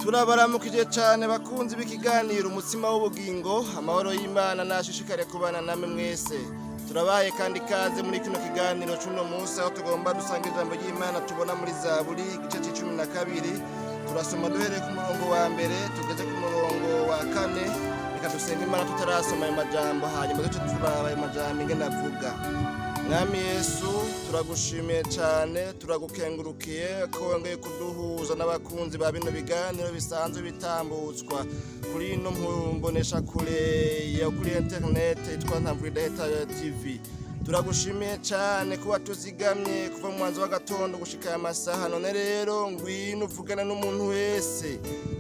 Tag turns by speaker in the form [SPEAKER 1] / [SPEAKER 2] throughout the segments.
[SPEAKER 1] Turabaramukije cyane bakunzi b'ikiganiro Umutsima w'Ubugingo. Amahoro y'Imana nashishikare kubana namwe mwese. Turabaye kandi ikaze muri kino kiganiro cy'uno munsi, aho tugomba dusanga ijambo ry'Imana tubona muri Zaburi igice cya 12. Turasoma duhereye ku murongo wa mbere tugeze ku murongo wa kane. Reka dusenga Imana tutarasoma ayo majambo, hanyuma duce turaba ayo majambo ingene avuga. Mwami Yesu, turagushimiye cyane, turagukengurukiye ko wongeye kuduhuza n'abakunzi ba bino biganiro bisanzwe bitambutswa kuri ino mboneshakure ya kuri interineti yitwa Ntamvura Idahita TV. Turagushimiye cyane kuba tuzigamye kuva mu mwanzo w'agatondo gushika aya masaha. None rero ngwino uvugana n'umuntu wese,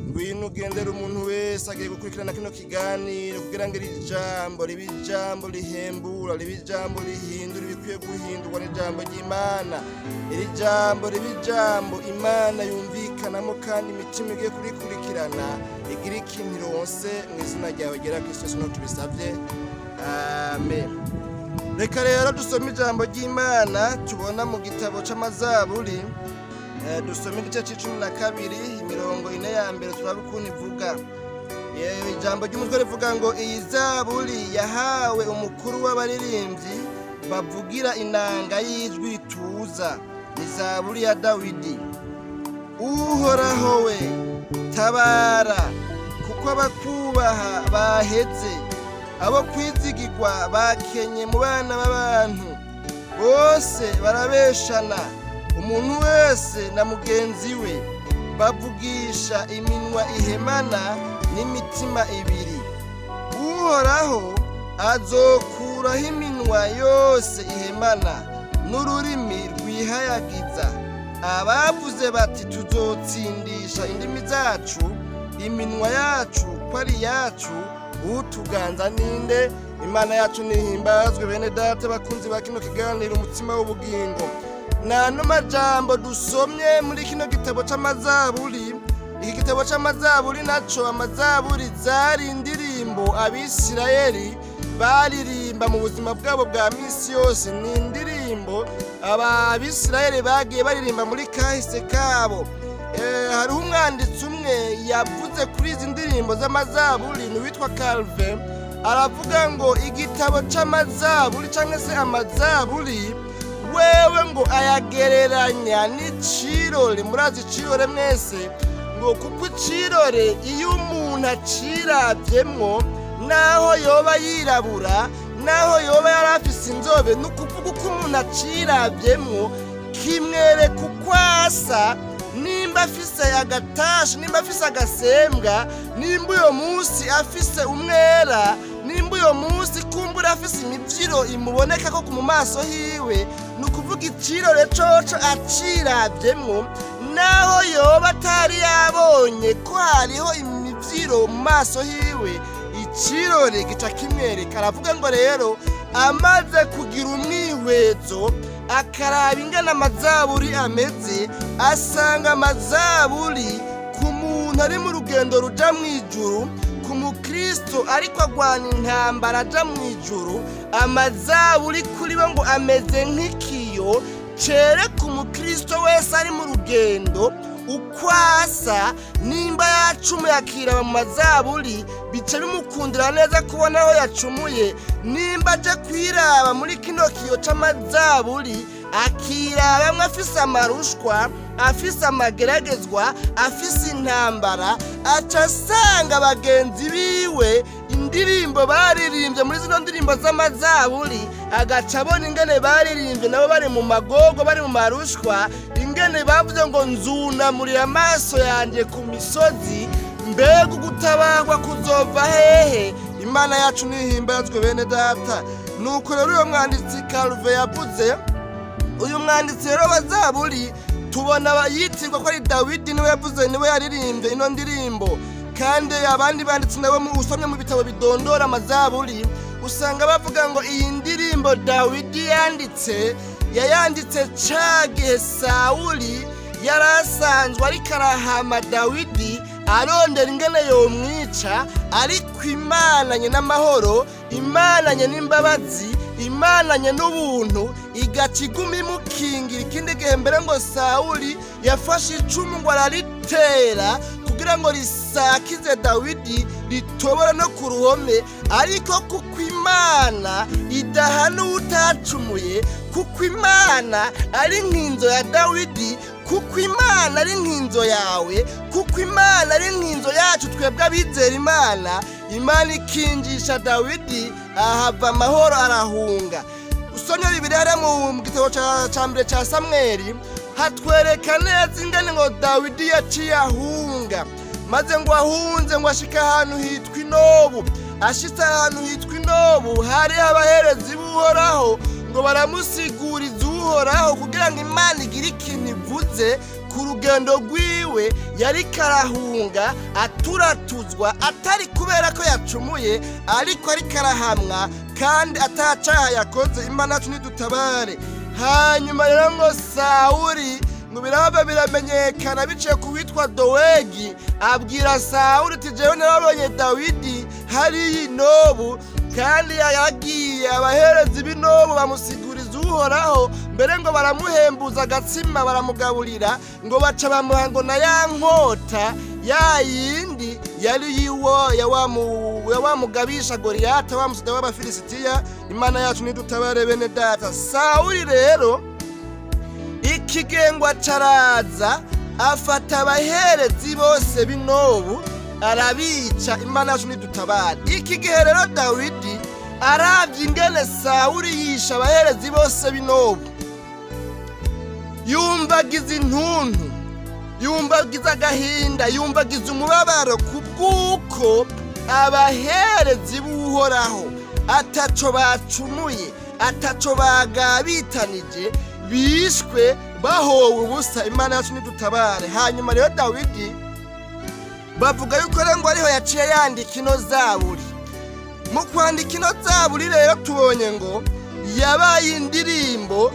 [SPEAKER 1] ngwino ugendera umuntu wese agiye gukurikirana kino kiganiro, kugira ngo iri jambo ribe ijambo rihembura, ribe ijambo rihindura ibikwiye guhindurwa n'ijambo ry'Imana. Iri jambo ribe ijambo Imana yumvikanamo, kandi imitima igiye kurikurikirana igira ikintu ironse. Mu izina ryawe ryera Kristo Yesu niho tubisabye, amen. Reka rero dusome ijambo ry'Imana tubona mu gitabo c'Amazaburi. Dusome igice cya 12, imirongo ine ya mbere, turabe ukuntu ivuga. Ijambo ry'umutwe rivuga ngo: "Iyi zaburi yahawe umukuru w'abaririmbyi bavugira inanga y'ijwi rituza. Ni zaburi ya Dawidi." Uhoraho we, tabara, kuko abakubaha baheze. Abo kwizigirwa bakenye mu bana b'abantu. Bose barabeshana, umuntu wese na mugenzi we. Bavugisha iminwa ihemana n'imitima ibiri. Uhoraho azokuraho iminwa yose ihemana n'ururimi rwihayagiza. Abavuze bati: "Tuzotsindisha indimi zacu, iminwa yacu ko ari iyacu, utuganza ninde?" Imana yacu nihimbazwe. Bene data bakunzi ba kino kiganiro Umutsima w'Ubugingo, nano majambo dusomye muri kino gitabo c'Amazaburi. Iki gitabo c'Amazaburi naco, amazaburi zari indirimbo Abisirayeli baririmba mu buzima bwabo bwa misi yose. Ni indirimbo Abisirayeli bagiye baririmba muri kahise kabo. Hariho umwanditsi umwe yavuze kuri izi ndirimbo z'amazaburi, ni uwitwa Calvin. Aravuga ngo igitabo c'Amazaburi cyangwa se amazaburi, wewe ngo ayagereranya n'icirore. Murazi icirore mwese. Ngo kuko icirore, iyo umuntu aciravyemwo, naho yoba yirabura, naho yoba yari afise inzobe, ni ukuvuga uko umuntu aciravyemwo kimwereka uko asa, nimba afise agatashe, nimba afise agasembwa, nimba uyo munsi afise umwera, nimba uyo munsi kumbura afise imivyiro imuboneka ko mu maso hiwe. Ni ukuvuga icirore coco aciravyemwo, naho yoba atari yabonye ko hariho imivyiro mu maso hiwe, icirore gica kimwereka. Aravuga ngo rero amaze kugira umwihwezo, akaraba ingana amazaburi ameze, asanga amazaburi ku muntu ari mu rugendo ruja mu ijuru, ku mukristo ariko agwana intambara aja mu ijuru, amazaburi kuri bo ngo ameze nk'ikiyo cereka umukristo wese ari mu rugendo uko asa. Nimba yacumuye akiraba mu mazaburi, bica bimukundira neza kubona aho yacumuye. Nimba aje kwiraba muri kino kiyo c'amazaburi, akirabamwo afise amarushwa, afise amageragezwa, afise intambara, aca asanga bagenzi biwe indirimbo baririmbye muri zino ndirimbo z'amazaburi, agaca abona ingene baririmbye nabo bari mu magogo, bari mu marushwa, ingene bavuze ngo: "Nzunamurira amaso yanjye ku misozi, mbega ugutabarwa kuzova hehe?" Imana yacu nihimbazwe. Bene data, nuko rero uyo mwanditsi Calvin yavuze. Uyu mwanditsi rero wa zaburi tubona yitirwa ko ari Dawidi, niwe yavuze, niwe yaririmbye ino ndirimbo. Kandi abandi banditsi nabo usomye mu bitabo bidondora amazaburi, usanga bavuga ngo iyi ndirimbo Dawidi yanditse, yayanditse ca gihe Sawuli yari asanzwe ariko arahama Dawidi, arondera ingene yomwica. Ariko Imana nye n'amahoro, Imana nye n'imbabazi, Imana nye n'ubuntu, igaca iguma imukingira. Ikindi gihe mbere ngo Sawuli yafashe icumu ngo araritera kugira Kugira ngo risakize Dawidi, ritobora no ku ruhome. Ariko kuko Imana idahana utacumuye, kuko Imana ari nk'inzo ya Dawidi, kuko Imana ari nk'inzo yawe, kuko Imana ari nk'inzo yacu twebwe abizera Imana, Imana ikinjisha Dawidi, ahava amahoro, arahunga. Usomye Bibiliya hariya mu gitabo ca mbere ca Samweli, hatwereka neza ingene ngo Dawidi yaciye ahunga. Maze ngo ahunze, ngo ashike ahantu hitwa Inobu. Ashitse ahantu hitwa Inobu, hariho abaherezi b'Uhoraho, ngo baramusiguriza Uhoraho kugira ngo Imana igire ikintu ivuze ku rugendo rwiwe yariko arahunga, aturatuzwa, atari kubera ko yacumuye, ariko ariko arahamwa kandi atacaha yakoze. Imana yacu nidutabare. Hanyuma rero ngo Sawuri, ngo biraba biramenyekana biciye ku witwa Dowegi, abwira Sawuri ati: "Jewe narabonye Dawidi hariya Inobu, kandi yagiye abaherezi b'Inobu bamusiguriza Uhoraho, mbere ngo baramuhembuza agatsima, baramugaburira, ngo baca bamuha ngo na ya nkota ya yindi yari yiwo ya wa mugabisha Goriyata, wa musuda w'Abafilisitiya." Imana yacu nidutabare, bene data. Sawuli rero ikigengwa caraza, afata abaherezi bose b'Inobu, arabica. Imana yacu nidutabare. Iki gihe rero Dawidi aravye ingene Sawuli yishe abaherezi bose b'Inobu, yumvagiza intuntu, yumvagiza agahinda, yumvagiza umubabaro kubw'uko abaherezi b'Uhoraho ataco bacumuye, ataco bagabitanije, bishwe bahowe ubusa. Imana yacu nidutabare. Hanyuma rero Dawidi bavuga yuko rero ngo ariho yaciye yandika ino zaburi. Mu kwandika ino zaburi rero, tubonye ngo yabaye indirimbo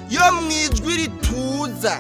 [SPEAKER 1] yo mu ijwi rituza,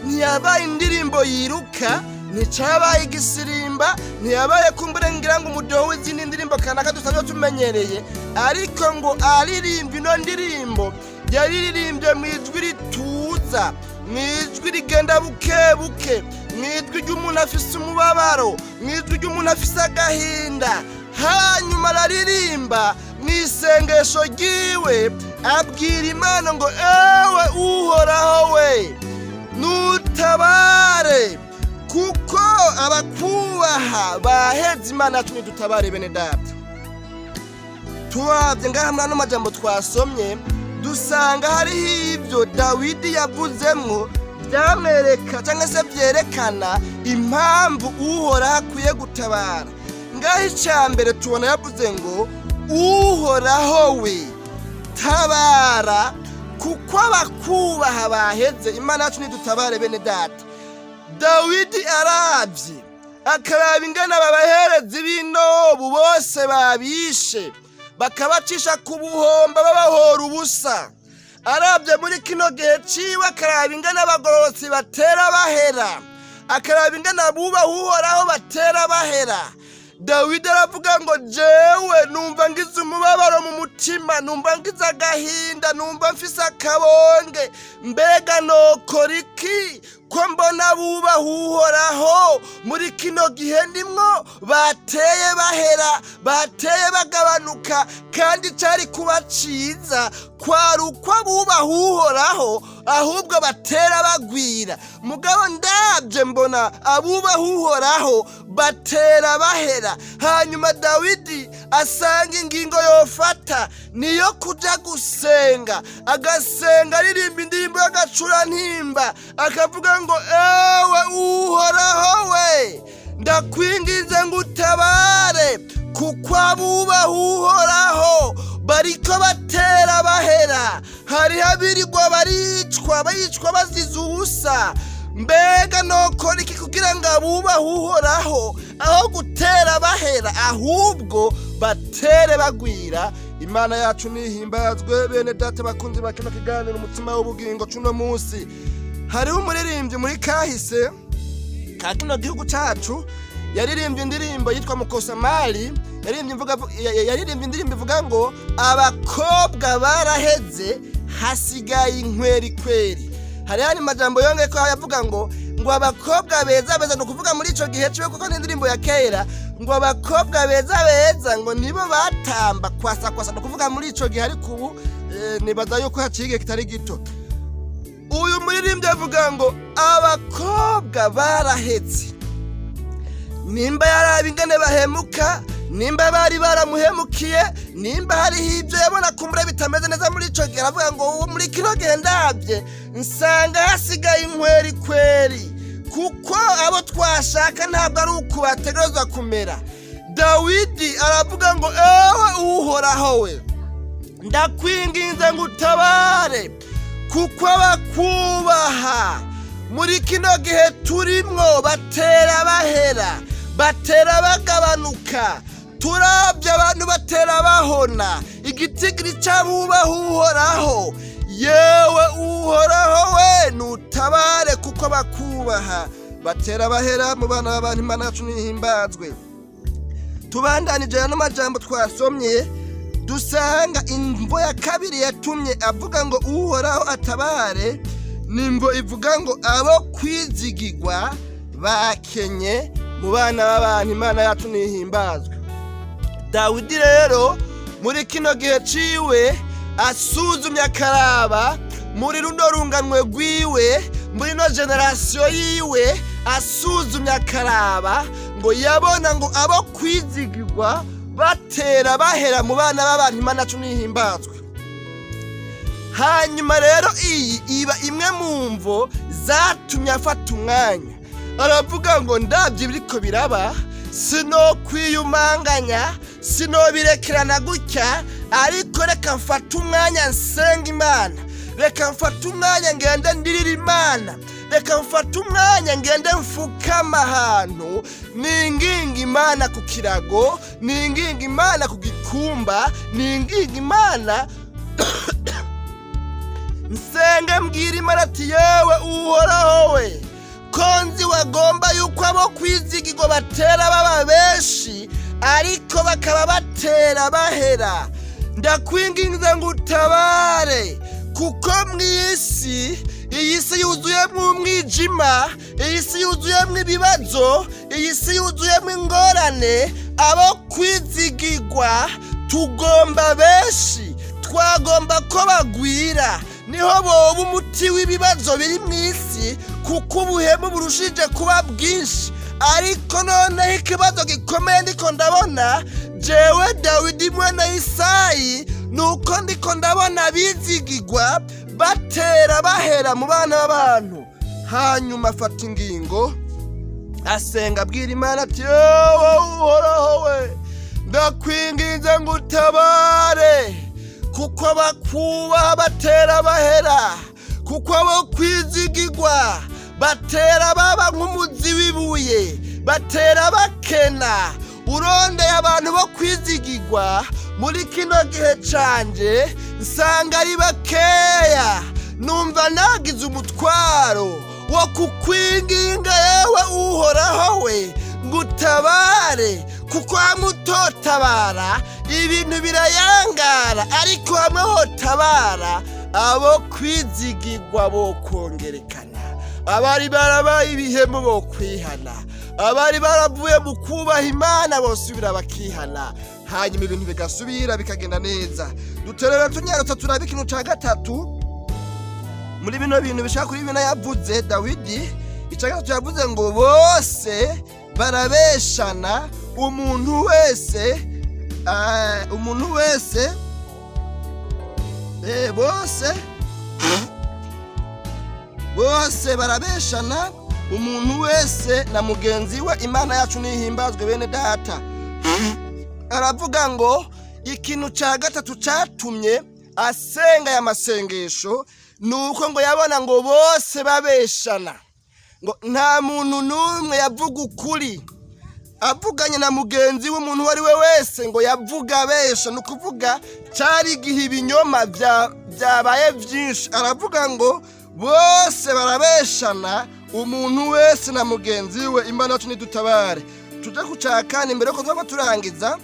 [SPEAKER 1] ntiyabaye indirimbo yiruka, nticabaye igisirimba, ntiyabaye kumbure ngira ngo umudoho w'izindi ndirimbo kanaka dusanzwe tumenyereye. Ariko ngo aririmba ino ndirimbo, yaririmbye mu ijwi rituza, mu ijwi rigenda buke buke, mu ijwi ry'umuntu afise umubabaro, mu ijwi ry'umuntu afise agahinda. Hanyuma araririmba mu isengesho ryiwe, abwira Imana ngo: "Ewe Uhoraho we, nutabare, kuko abakubaha baheze." Imana yacu nidutabare, bene data. Turavye ngaha muri ano majambo twasomye, dusanga hariho ivyo Dawidi yavuzemwo vyamwereka cyangwa se vyerekana impamvu Uhoraho akwiye gutabara. Ngaho icya mbere tubona yavuze ngo: "Uhoraho we, tabara, kuko abakubaha baheze." Imana yacu nidutabare, bene data. Dawidi aravye, akaraba ingana aba baherezi b'Inobu bose babishe, bakabacisha ku buhomba, babahora ubusa. Arabye muri kino gihe ciwe, akaraba ingana abagororotsi batera bahera, akaraba ingana bubaha Uhoraho batera bahera, Dawidi aravuga ngo: "Jewe numva ngize umubabaro mu mutima, numva ngize agahinda, numva mfise akabonge. Mbega nokora iki ko mbona bubaha Uhoraho muri kino gihe ndimwo bateye bahera, bateye bagabanuka, kandi cari kuba ciza kwari uko abubaha Uhoraho ahubwo batera bagwira? Mugabo ndabye mbona abubaha Uhoraho batera bahera." Hanyuma Dawidi asanga ingingo yofata niyo kuja gusenga, agasenga aririmba indirimbo y'agacurantimba, akavuga ngo: "Ewe Uhoraho we, ndakwinginze ngo utabare, kuko abubaha Uhoraho bariko batera bahera. Hariho abirirwa baricwa, baricwa bazize ubusa. Mbega nokora iki kugira ngo abubahe Uhoraho aho gutera bahera, ahubwo batere bagwira?" Imana yacu nihimbazwe, bene data bakunzi ba kino kiganiro Umutima w'Ubugingo cuno munsi. Hariho umuririmbyi muri kahise ka kino gihugu cacu yaririmbye indirimbo yitwa Mukosamali. Yaririmbye indirimbo ivuga ngo: "Abakobwa baraheze, hasigaye inkweri kweri." Hari majambo yongeye ko yavuga ngo Ngo abakobwa beza beza, ni ukuvuga muri ico gihe ciwe, kuko n'indirimbo ya kera, ngo abakobwa beza beza ngo nibo batamba kwasa kwasa, ni ukuvuga muri ico gihe. Ariko ubu nibaza yuko haciye igihe kitari gito. Uyu muririmbyi avuga ngo abakobwa barahetse, nimba yaraba ingene bahemuka, nimba bari baramuhemukiye, nimba hariho ibyo yabona kumbura bitameze neza muri ico gihe, aravuga ngo ubu muri kino gihe ndabye nsanga hasigaye inkweri kweri, kuko abo twashaka ntabwo ari uku bategerezwa kumera. Dawidi aravuga ngo: "Ewe Uhoraho we, ndakwinginze ngo utabare, kuko abakubaha muri kino gihe turimwo batera bahera, batera bagabanuka. Turabye abantu batera bahona igitigiri c'abubaha Uhoraho. Yewe Uhoraho we, nutabare, kuko bakubaha batera bahera mu bana b'abantu. Imana yacu nihimbazwe." Tubandanije ano majambo twasomye, dusanga imvo ya kabiri yatumye avuga ngo Uhoraho atabare ni imvo ivuga ngo abo kwizigirwa bakenye mu bana b'abantu. Imana yacu nihimbazwe. Dawidi rero muri kino gihe ciwe asuzumye, akaraba muri runo runganwe rwiwe, muri ino génération yiwe, asuzumye akaraba, ngo yabona ngo abo kwizigirwa batera bahera mu bana b'abantu. Imana yacu nihimbazwe. Hanyuma rero iyi iba imwe mu mvo zatumye afata umwanya, aravuga ngo: "Ndabyo ibiriko biraba, sinokwiyumanganya, sinobirekerana gutya, ariko reka mfate umwanya nsenga Imana, reka mfate umwanya ngende ndirira Imana, reka mfate umwanya ngende mfukama ahantu ninginga Imana ku kirago, ninginga Imana ku gikumba, ninginga Imana, nsenge, mbwira Imana ati: 'Yewe Uhoraho we, ko nzi wagomba yuko abo kwizigirwa batera baba benshi, ariko bakaba batera bahera, ndakwinginze ngo utabare, kuko mu isi, iyi si yuzuyemo umwijima, iyi si yuzuyemo ibibazo, iyi si yuzuyemo ingorane, abo kwizigirwa tugomba benshi, twagomba ko bagwira, niho boba umuti w'ibibazo biri mu isi, kuko ubuhemu burushije kuba bwinshi. Ariko noneho ikibazo gikomeye ndiko ndabona jewe Dawidi mwene Isayi, nuko ndiko ndabona abizigirwa batera bahera mu bana b'abantu.'" Hanyuma afata ingingo, asenga, abwira Imana ati: "Yewe Uhoraho we, ndakwinginze ngo utabare, kuko bakubaha batera bahera, kuko abo kwizigirwa batera baba nk'umuzi w'ibuye, batera bakena. Urondeye abantu bo kwizigirwa muri kino gihe canje, nsanga ari bakeya. Numva nagize umutwaro wo kukwinginga, yewe Uhoraho we, ngo utabare, kuko hamwe utotabara ibintu birayangara, ariko hamwe hotabara abo kwizigirwa bo kongerekana, abari barabaye ibihemu bo kwihana, abari baravuye mu kubaha Imana bosubira bakihana, hanyuma ibintu bigasubira bikagenda neza." Duterera tunyarutsa, turabe ikintu ca gatatu muri bino bintu bishaka kuri bino yavuze Dawidi. Icya gatatu yavuze ngo bose barabeshana, umuntu wese, bose barabeshana, umuntu wese na mugenzi we. Imana yacu nihimbazwe. Bene data, aravuga ngo ikintu cya gatatu cyatumye asenga aya masengesho ni uko ngo yabona ngo bose babeshana, ngo nta muntu n'umwe yavuga ukuri avuganye na mugenzi w'umuntu uwo ari we wese, ngo yavuga abesha. Ni ukuvuga cyari igihe ibinyoma byabaye byinshi. Aravuga ngo bose barabeshana, umuntu wese na mugenzi we. Imana yacu nidutabare. Tujye ku cya kane mbere yuko tuba turangiza.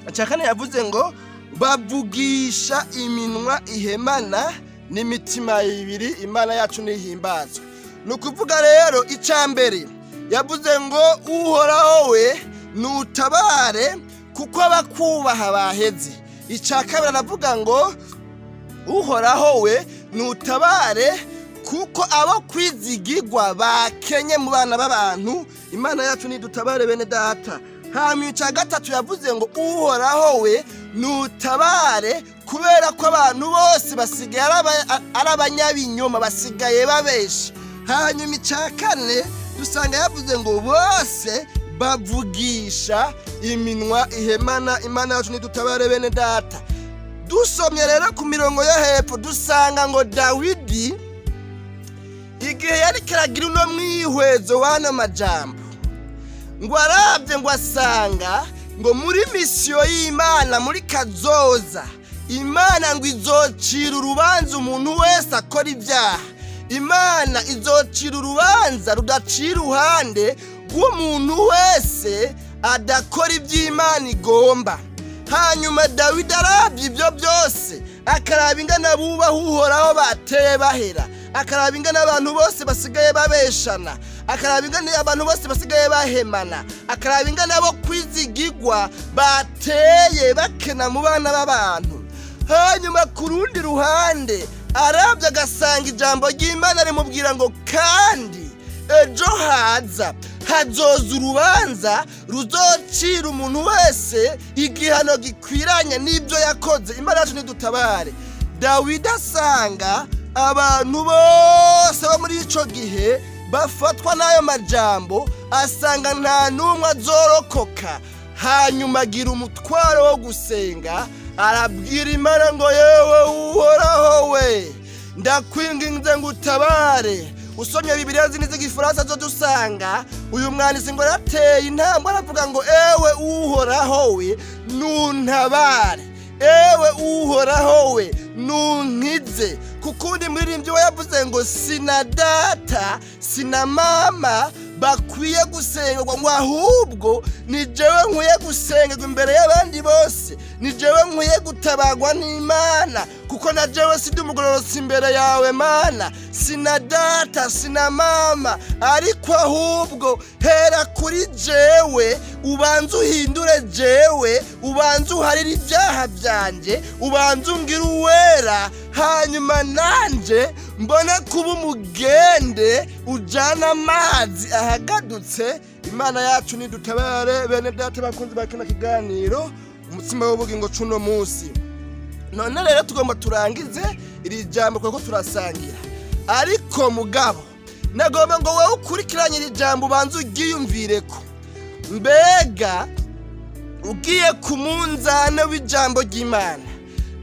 [SPEAKER 1] Icya kane yavuze ngo bavugisha iminwa ihemana n'imitima ibiri. Imana yacu nihimbazwe. Ni ukuvuga rero, icya mbere yavuze ngo: "Uhoraho we, nutabare, kuko abakubaha baheze." Icya kabiri aravuga ngo: "Uhoraho we, nutabare, kuko abo kwizigirwa bakenye mu bana b'abantu." Imana yacu nidutabare, bene data. Hanyuma icya gatatu yavuze ngo: "Uhoraho we, nutabare, kubera ko abantu bose basigaye ari abanyabinyoma, basigaye babesha." Hanyuma icya kane dusanga yavuze ngo: "Bose bavugisha iminwa ihemana." Imana yacu nidutabare, bene data. Dusomye rero ku mirongo yo hepfo, dusanga ngo Dawidi, igihe yari karagira uno mwihwezo w'ano majambo, ngo arabye ngo asanga ngo muri mission y'Imana, muri kazoza, Imana ngo izocira urubanza umuntu wese akora ibyaha. Imana izocira urubanza rudacira iruhande rw'umuntu wese adakora iby'Imana igomba. Hanyuma Dawidi arabye ibyo byose, akaraba ingana bubaha Uhoraho bateye bahera, akaraba ingana abantu bose basigaye babeshana, akaraba ingana abantu bose basigaye bahemana, akaraba ingana abo kwizigirwa bateye bakena mu bana b'abantu. Hanyuma ku rundi ruhande arabye agasanga ijambo ry'Imana rimubwira ngo kandi ejo haza hazoza urubanza ruzocira umuntu wese igihano gikwiranye n'ibyo yakoze. Imana yacu nidutabare. Dawidi asanga abantu bose bo muri ico gihe bafatwa n'ayo majambo, asanga nta n'umwe azorokoka. Hanyuma agira umutwaro wo gusenga, arabwira Imana ngo: "Yewe Uhoraho we, ndakwinginze ngo utabare." Usomye Bibiliya zindi z'Igifaransa zo, dusanga uyu mwanditsi ngo yarateye intambwe, aravuga ngo: "Ewe Uhoraho we, nuntabare. Ewe Uhoraho we, nunkize." Kuko undi muririmbyi we yavuze ngo: "Sina data, sina mama bakwiye gusengerwa," ngo ahubwo ni jewe nkwiye gusengerwa imbere y'abandi bose, ni jewe nkwiye gutabagwa n'Imana, kuko na jewe sindi umugororotsi imbere yawe, Mana. Sina data, sina mama, ariko ahubwo hera kuri jewe, ubanze uhindure jewe, ubanze uharire ibyaha byanjye, ubanze ungire uwera, hanyuma nanje mbone kuba umugende ujana amazi ahagadutse. Imana yacu nidutabare, bene data bakunzi ba kino kiganiro Umutsima w'Ubugingo cuno munsi. None rero tugomba turangize iri jambo kuko turasangira, ariko mugabo nagomba ngo wowe ukurikiranye iri jambo ubanze uryiyumvireko. Mbega ugiye ku munzane w'ijambo ry'Imana,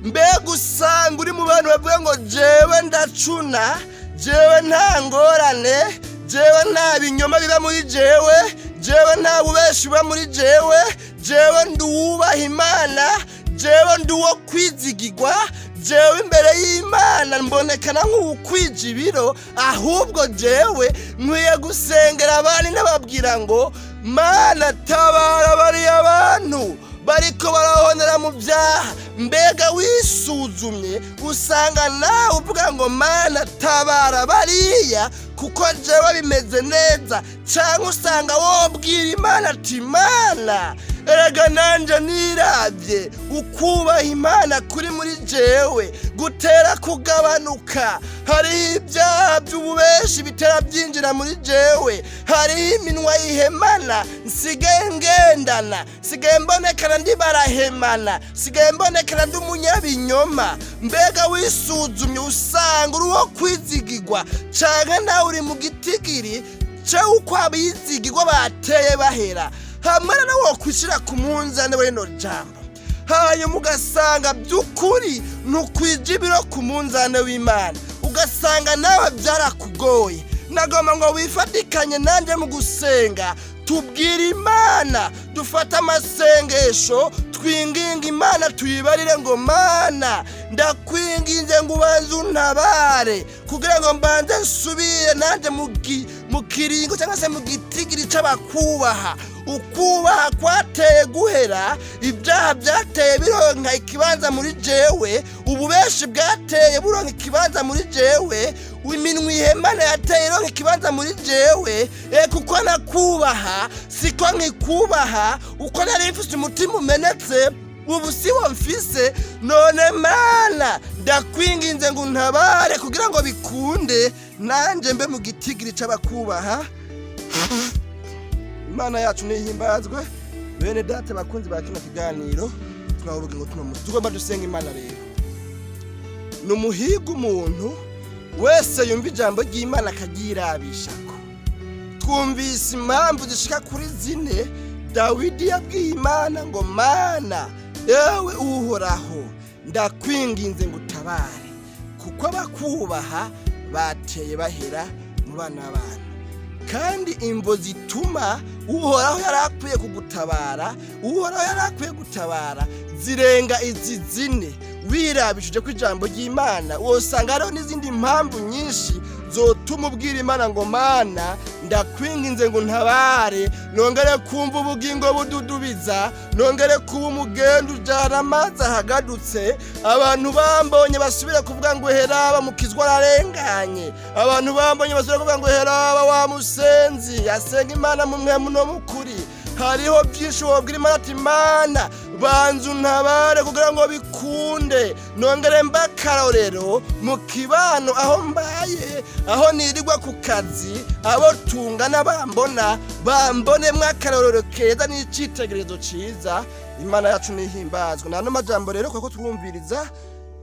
[SPEAKER 1] mbega usanga uri mu bantu bavuga ngo: "Jewe ndacuna, jewe nta ngorane, jewe nta binyoma biba muri jewe, jewe nta bubeshi buba muri jewe, jewe nduwubaha Imana, jewe ndi uwo kwizigirwa, jewe imbere y'Imana mbonekana nk'uwukwija ibiro, ahubwo jewe nkwiye gusengera abandi n'ababwira ngo: Mana, tabara bariya bantu bariko barahonera mu byaha"? Mbega wisuzumye, usanga nawe uvuga ngo: "Mana, tabara bariya, kuko jewe bimeze neza"? Cyangwa usanga wobwira Imana ati: "Mana, erega nanje nirabye, ukubaha Imana kuri muri jewe gutera kugabanuka. Hariho ibyaha by'ububeshi bitera byinjira muri jewe, hariho iminwa yihemana nsigaye ngendana, nsigaye mbonekana ndi barahemana, nsigaye mbonekana ndi umunyabinyoma." Mbega wisuzumye, usanga uri uwo kwizigirwa, canke nawe uri mu gitigiri uko abizigirwa bateye bahera? Hamwe rero wokwishira ku munzane w'rino jambo, hanyuma ugasanga by'ukuri ntukwije ibiro ku munzane w'Imana, ugasanga nawe byarakugoye, nagomba ngo wifatikanye nanjye mu gusenga, tubwire Imana, dufate amasengesho, twinginga Imana, tuyibarire ngo: "Mana, ndakwinginze ngo ubanze untabare, kugira ngo mbanze nsubire nanjye mu kiringo cyangwa se mu gitigiri c'abakubaha. Ukubaha kwateye guhera, ibyaha byateye bironka ikibanza muri jewe, ububeshi bwateye buronka ikibanza muri jewe." Iminwa ihemana yateye ironka ikibanza muri jewe, kuko nakubaha siko nkikubaha. Uko nari mfise umutima umenetse, ubu siwo mfise. None Mana, ndakwinginze ngo untabare kugira ngo bikunde nanje mbe mu gitigiri c'abakubaha. Imana yacu nihimbazwe. Bene data bakunzi ba kino kiganiro, tunabugingo tuno musi tugomba dusenga Imana. Rero ni umuhiga umuntu wese yumva ijambo ry'Imana akaryirabishako. Twumvise impamvu zishika kuri 4 Dawidi yabwiye Imana ngo: "Mana ewe Uhoraho, ndakwinginze ngo utabare, kuko abakubaha bateye bahera mu bana b'abantu." Kandi imvo zituma Uhoraho yari akwiye kugutabara, Uhoraho yari akwiye gutabara, zirenga izi 4. Wirabishije ko ijambo ry'Imana, wosanga hariho n'izindi mpamvu nyinshi zotuma ubwira Imana ngo: "Mana, ndakwinginze ngo ntabare, nongere kumva ubugingo bududubiza, nongere kuba umugenda ujana amazi ahagadutse, abantu bambonye basubire kuvuga ngo: 'Heraba mukizwa ararenganye.' Abantu bambonye basubire kuvuga ngo: 'Heraba wa musenzi asenga Imana mu mwemu no mukuri.'" Hariho byinshi wobwira Imana ati: "Imana, banza untabare kugira ngo bikunde nongere mbe akarorero mu kibano aho mbaye, aho nirirwa ku kazi, abo tungana bambona bambonemwo akarorero keza n'icitegererezo ciza." Imana yacu nihimbazwe. Nano majambo rero kuko twumviriza,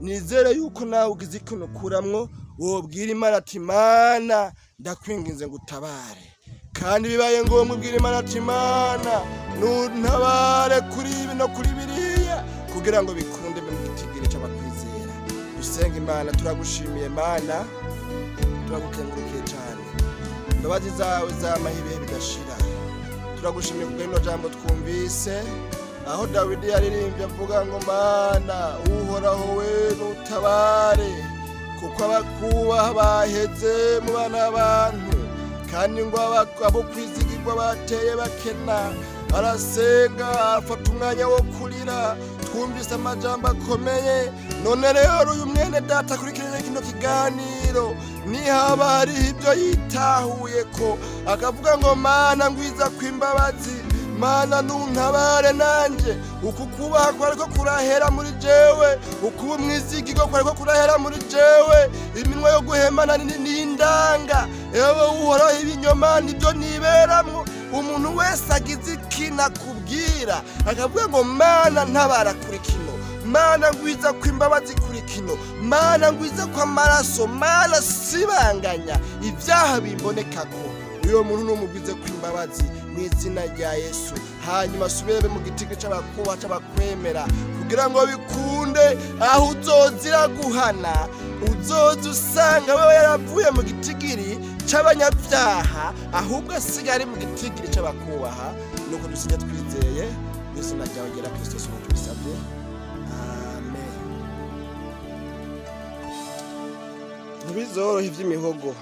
[SPEAKER 1] nizere yuko nawe ugize ikintu ukuramwo wobwira Imana ati: "Mana, ndakwinginze ngo utabare." Kandi bibaye ngombwa ubwira Imana ati: "Imana, ntuntabare kuri ibi no kuri biriya kugira ngo bikunde mbe mu gitigiri c'abakwizera." Dusenga Imana. Turagushimiye Mana, turagukengurukiye cyane. Imbabazi zawe zamaho ibihe bidashira. Turagushimiye kubwo rino jambo twumvise, aho Dawidi yaririmbye avuga ngo: "Mana Uhoraho we, nutabare, kuko abakubaha baheze mu bana b'abantu, kandi ngo abo kwizigirwa bateye bakena." Arasenga, afata umwanya wo kurira. Twumvise amajambo akomeye. None rero uyu mwene data akurikirana kino kiganiro, nihaba hariho ibyo yitahuye ko akavuga ngo: "Mana, ngwiza kw'imbabazi, Mana nuntabare nanje, uku kubaha kwariko kurahera muri jewe, ukuba umwizigirwa kwariko kurahera muri jewe, iminwa yo guhemana n'indanga, ewe Uhoraho, ibinyoma nibyo niberamwo." Umuntu wese agize ikintu akubwira akavuga ngo: "Mana, ntabara kuri kino, Mana, ngwiza kw'imbabazi kuri kino, Mana, ngwiza kw'amaraso, Mana, sibanganya ibyaha bimbonekako," uyo muntu numugwize kw'imbabazi mu izina rya Yesu, hanyuma asubire mu gitigi c'abakubaha, c'abakwemera, kugira ngo bikunde aho uzozira guhana uzoza usanga wewe yaravuye mu gitigiri c'abanyabyaha, ahubwo asigaye ari mu gitigiri c'abakubaha. Nuko dusigaye twizeye mu izina ryawe ryera Kristo Yesu tubisabye, amen. Ntibizorohe ivy'imihogo.